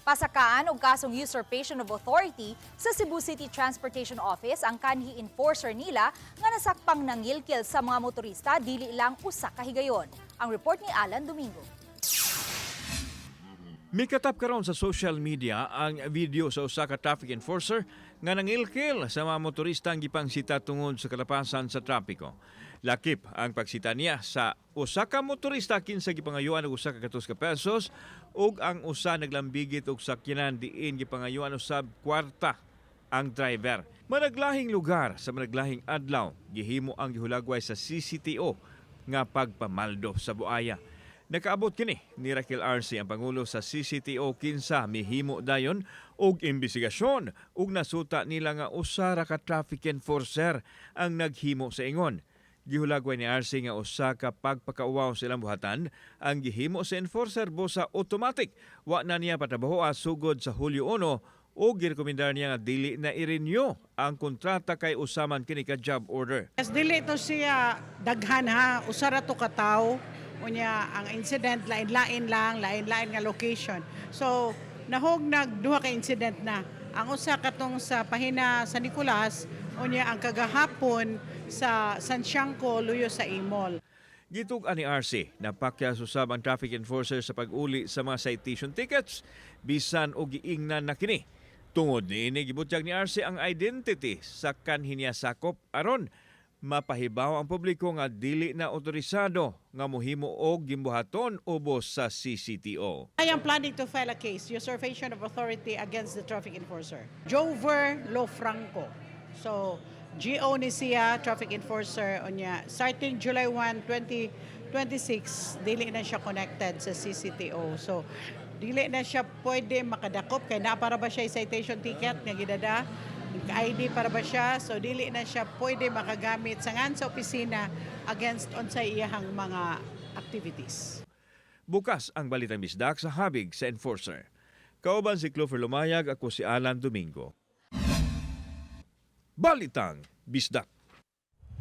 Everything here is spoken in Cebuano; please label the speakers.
Speaker 1: Pasakaan og kasong usurpation of authority sa Cebu City Transportation Office ang kanhi enforcer nila nga nasakpang nangilkil sa mga motorista dili lang usa ka higayon. Ang report ni Alan Domingo.
Speaker 2: Mikatap karon sa social media ang video sa usa ka traffic enforcer nga nangilkil sa mga motorista ang gipangsita tungod sa kalapasan sa trapiko. Lakip ang pagsita niya sa usa ka motorista kinsa gipangayuan og 100 ka pesos ug ang usa naglambigit og sakyanan diin gipangayuan usab kwarta ang driver. Managlahing lugar sa managlahing adlaw gihimo ang gihulagway sa CCTO nga pagpamaldo sa buaya. Nakaabot kini ni Raquel Arce, ang pangulo sa CCTO, kinsa mihimo dayon og imbestigasyon ug nasuta nila nga usa ra ka traffic enforcer ang naghimo sa ingon. Gihulagway ni Arce nga usa ka pagpakauwaw sa ilang buhatan ang gihimo sa enforcer busa automatic wa na niya patrabahoa sugod sa Hulyo 1 ug girekomendar niya nga dili na i-renew ang kontrata kay usa man kini ka job order.
Speaker 3: Yes, dili to siya daghan ha, usa ra to ka tawo. Unya ang incident lain-lain lang, lain-lain nga location. So nahog nag duha ka incident na. Ang usa katong sa Pahina sa Nicolas, unya ang kagahapon sa Sanciangko luyo sa Imol.
Speaker 2: Gitug-an ni Arce, napakyas usab ang traffic enforcer sa pag-uli sa mga citation tickets bisan og giingnan na kini. Tungod niini, gibutyag ni Arce ang identity sa kanhi niya sakop aron mapahibaw ang publiko nga dili na otorisado nga mohimo og gimbuhaton ubos sa CCTO.
Speaker 3: I am planning to file a case, usurpation of authority against the traffic enforcer, Jover Lofranco. So, GO ni siya, traffic enforcer, unya, starting July 1, 2026, dili na siya connected sa CCTO. So, dili na siya pwede makadakop kay naa para ba siya citation ticket nga gidada, ID para ba siya, so dili na siya pwede makagamit sa ngan sa opisina against unsay iyahang mga activities.
Speaker 2: Bukas ang Balitang Bisdak sa habig sa enforcer. Kauban si Clover Lumayag, ako si Alan Domingo. Balitang Bisdak.